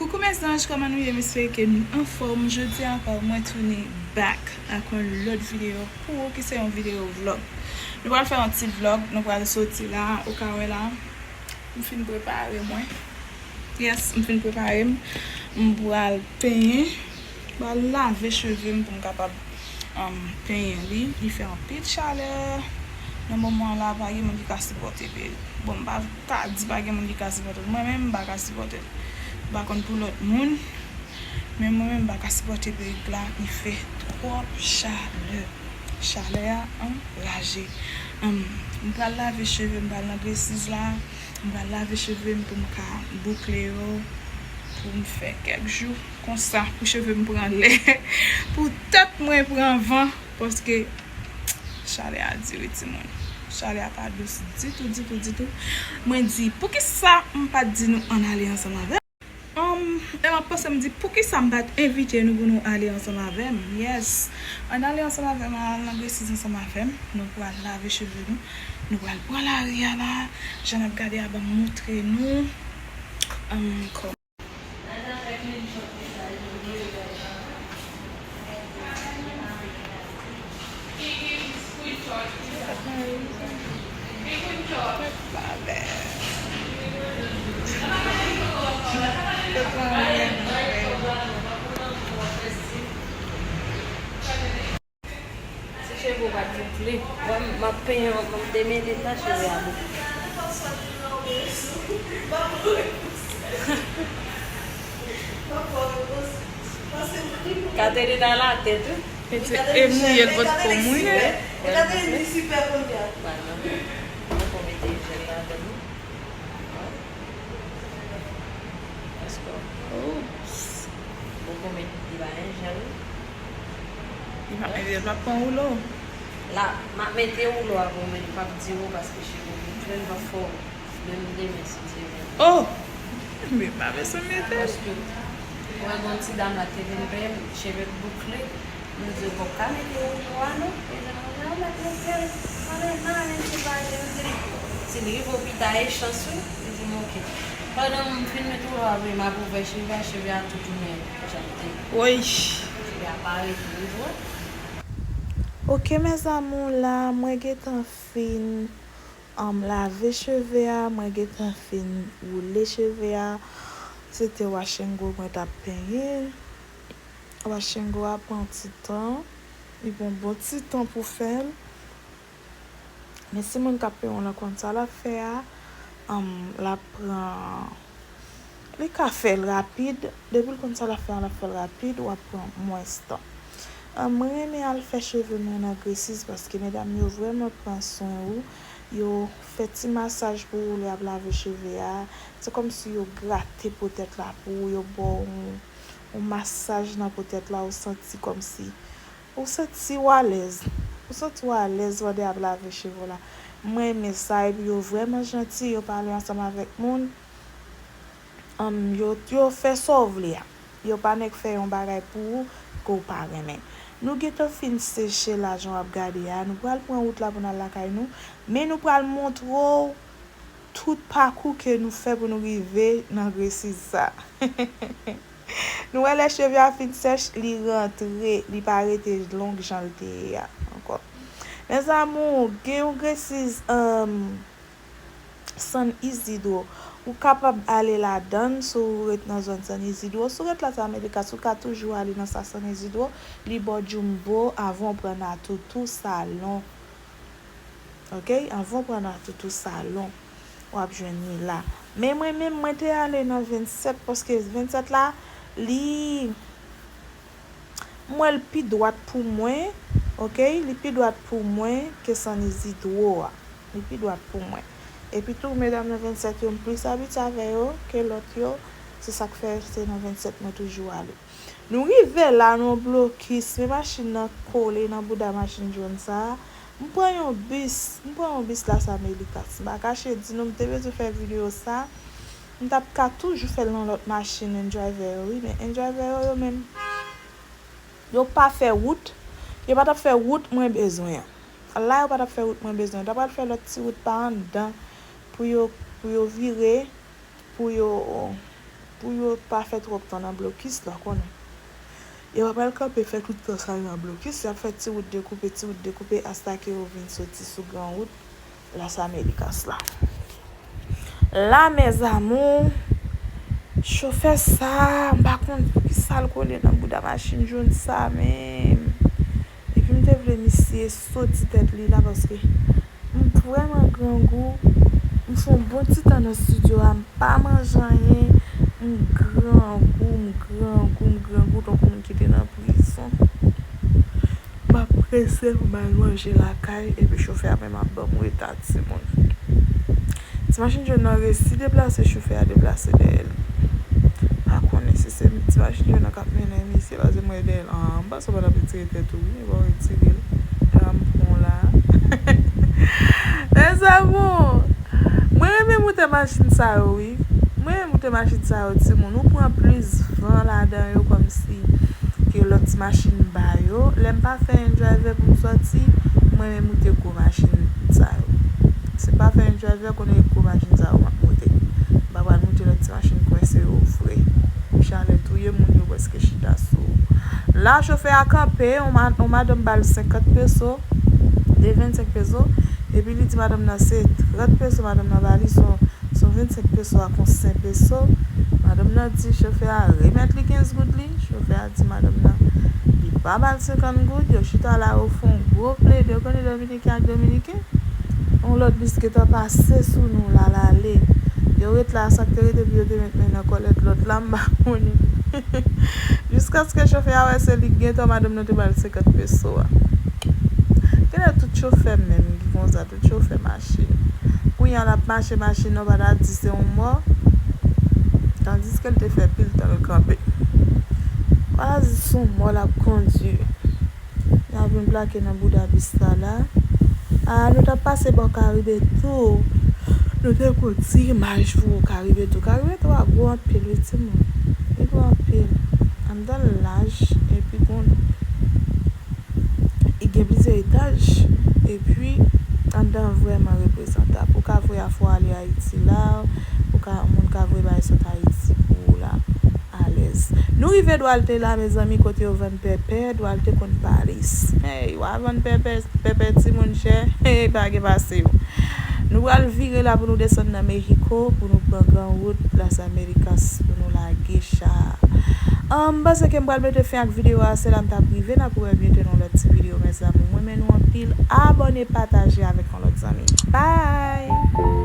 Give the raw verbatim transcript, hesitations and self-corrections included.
Coucou mes anges, kòman nou ye? M espere ke nou anfòm. Jodi a ankò, mwen tounen back ak yon lòt videyo pou ou ki se yon videyo vlog. Nou pral fè yon ti vlog, nou pral soti la, ou ka wè la. M fin prepare mwen. Yes, m fin prepare m. M pral penyen. M pral lave cheve m pou m kapab um, penyen li. Li fè anpil chalè. Nan moman la, pa gen moun ki ka sipòte perik. Bon, m pa ka di pa gen moun ki ka sipòte l. Mwen menm, m pa ka sipòte l. M pa konn pou lòt moun. Men mwen menm, m pa ka sipòte perik la. Li fè twòp chalè. Chalè a anraje. Um, m pral lave cheve m, m pral nan gresiz la. M pral lave cheve m pou m ka boukle yo. Pou m fè kèk jou konsa. Pou cheve m pran lè. Pou tèt mwen pran van. Paske chalè a di wi, timoun. Chalè a pa dous ditou, ditou, ditou. Mwen di, poukisa m pa t di nou ann ale ansanm avè m? Um, e m ap panse, m di, poukisa m pa t envite nou pou nou ale ansanm avè m? Yes. Ann ale ansanm avè m, al nan gresiz ansanm avè m. Nou pral lave cheve nou. Nou pral pran lari a la. Jan n ap gade a, ban m montre nou. Um, kò- Si cheve w pa t boukle, wè m, m ap penyen, m ap demele ta cheve a boukle. Katerina la tèt, wi. E mouye l potko mouye. Katerina li sipè kounye a. Mwen mete jèl ladan l. Oops. Poko met li pa gen jèl. Li pa mete, l pa pran woulo. La, m ap mete woulo a pou mwen, li p ap di w paske cheve m jwenn pa fò. Menm demen, si Dye vle. Oh! Men pa bezwen mete l. Paske, wè, gon ti dam la te vin penyen m, cheve boukle. M di, bon, ka mete woulo a non. Li di, non, jan w mèt mete l, mande nan men ti bagay, m di li, si li rive w pita, e chans wi. Li di m, oke. Pandan m fin mete woulo a vre, m ap ouvè cheve a, cheve a toujou menm jan l te ye. Woy! Cheve a pa rete wi, vre. Oke, mes amours, la, mwen gentan fin um, lave cheve a, mwen gentan fin woule cheve a. Se te Wash and Go mwen t ap penyen. Wash and Go a pran ti tan. Li pran bon ti tan pou fè l. Men si moun k ap penyen w lan konn sa l ap fè a, um, l ap pran, li ka fè l rapid. Depi l konn sa l ap fè a, l ap fè l rapid, w ap pran mwens tan. Um, mwen renmen al fè cheve mwen nan gresiz paske medam yo vrèman pran swen ou. Yo fè ti masaj pou ou lè y ap lave cheve a. Se kòmsi yo grate po tèt la pou ou, yo ba w yon, yon masaj nan po tèt la, ou santi kòmsi, ou santi w alèz. Ou santi w alèz pandan y ap lave cheve w la. Mwen renmen sa, epi yo vrèman janti, yo pale ansanm avèk moun. Ann, yo, yo fè sa w vle a. Yo pa nèk fè yon bagay pou ou ke w pa renmen. Nou gentan fin seche la, jan w ap gade a. Nou pral pran wout la pou n al lakay nou. Men nou pral montre w tout pakou ke nou fè pou nou rive nan gresiz sa. Nou wè lè cheve a fin sèch, li rantre, li pa rete long jan l te ye a ankò. Mes amours, gen yon gresiz, um, San Isidro. Ou kapab ale ladan l si w ret nan zòn San Isidro. Si w ret Las Américas, ou ka toujou ale nan sa San Isidro. Li bò Jumbo, avan w pran Natutu Salon. Oke? Avan w pran Natutu Salon, w ap jwenn li la. Men mwen menm, mwen te ale nan vennsèt, paske vennsèt la, li M wè l pi dwat pou mwen, oke? Li pi dwat pou mwen ke San Izidwo a. Li pi dwat pou mwen. Epi tou, medam nan vennsèt yo, m plis abitye avè yo ke lòt yo. Se sa k fè se nan vennsèt mwen toujou ale. Nou rive la, nan yon blokis, men machin nan kole nan bouda machin jòn sa a. M pran yon bis, m pran yon bis Las Américas. M pa kache di nou, m te bezwen fè videyo sa. M t ap ka toujou fè l nan lòt machin, Enjoy Vero, wi, men Enjoy Vero yo menm, yo pa fè wout. Yo pa t ap fè wout mwen bezwen an. La, yo pa t ap fè wout mwen bezwen an. Yo ta pral fè lòt ti wout pa anndan pou yo, pou yo vire, pou yo, pou yo Yo pa fè twòp tan nan blokis la, konnen. Yo pa pral kanpe fè tout tan sa yo nan blokis, y ap fè ti wout dekoupe, ti wout dekoupe, asta ke yo vin soti sou gran wout Las Américas la. La, mes amours, chofè sa, m pa konn poukisa l kole nan bouda machin jòn sa menm. Epi m te vle misye soti tèt li la, paske m vrèman grangou. M fè yon bon ti tan nan estidyo a, m pa manje anyen. M grangou, m grangou, m grangou, tankou moun ki te nan prizon. M ap prese pou m al manje lakay, epi chofè a menm ap ban m reta, timoun. Ti machin jòn nan resi deplase, chofè a deplase dèyè l. Pa konnen si se ti machin jòn nan k ap mennen misye, paske m wè dèyè l. Ah, m panse w pa t ap retire tèt ou, wi, e pa w retire l. Epa m pran w la. Mes amours, mwen renmen moute machin sa yo, wi. Mwen renmen moute machin sa yo, timoun. Ou pran plis van ladan yo, kòmsi ke lòt ti machin ba yo. Lè m pa fè en driver pou m sòti, mwen renmen moute gwo machin sa yo. Si m pa fè en driver, konnen e gwo machin sa yo m ap moute. M pa pral moute lòt ti machin kwese yo vre. Chalè touye moun, yo prèske chita sou ou. La, chofè a kanpe, yon ma-, yon madanm ba l senkant peso, de vennsenk peso, epi li di madanm nan se trant peso madanm nan ba li, se yon, se yon vennsenk peso ak yon senk peso. Madanm nan di chofè a remèt li kenz goud li. Chofè a di madanm nan li pa ba l senkant goud. Yo chita la, yo fè yon gwo plede. Ou konnen Dominiken ak Dominiken? Yon lòt bis gentan pase sou nou la, l ale. Yo ret la, sa k te rete pou yo te met men nan kòlèt lòt la, m pa konnen. Jiskaske chofè a wè se li k gen tò, madanm nan te ba l senkant peso a. Genlè tout chofè menm ki konsa, tout chofè machin. Kounye a l ap mache, machin nan pa ta di se yon mò, tandiske l te fè pil tan l kanpe. Pa ta di se yon mò l ap kondui. N a vin plake nan bouda bis la la. Ah, nou t ap pase bò Karibe tou. Nou te gon ti imaj pou Karibe tou. Karibe tou a gwo anpil, wi, timoun. Li gwo anpil. Anndan l laj, epi gon, li gen plizyè etaj, epi anndan vrèman reprezantab. Ou ka voye afè w ale Ayiti la, ou ka, moun ka voye bagay sot Ayiti pou ou la. Alèz. Nou rive Dwalte la, mezanmi, kote yo vann pèpè, Dwalte konn palis. Hey, w a vann pèpè, pèpè timoun chè, hey, pa gen pase yo. Nou pral vire la pou nou desann nan Mexico, pou nou pran gran wout Las Américas, pou nou lage cha a. An, m panse ke m pral mete fen ak videyo a, se la m t ap rive, n ap wè byento nan lòt ti videyo, mes amours. Mwen renmen nou anpil, abòne, pataje avèk yon lòt zanmi. Bye!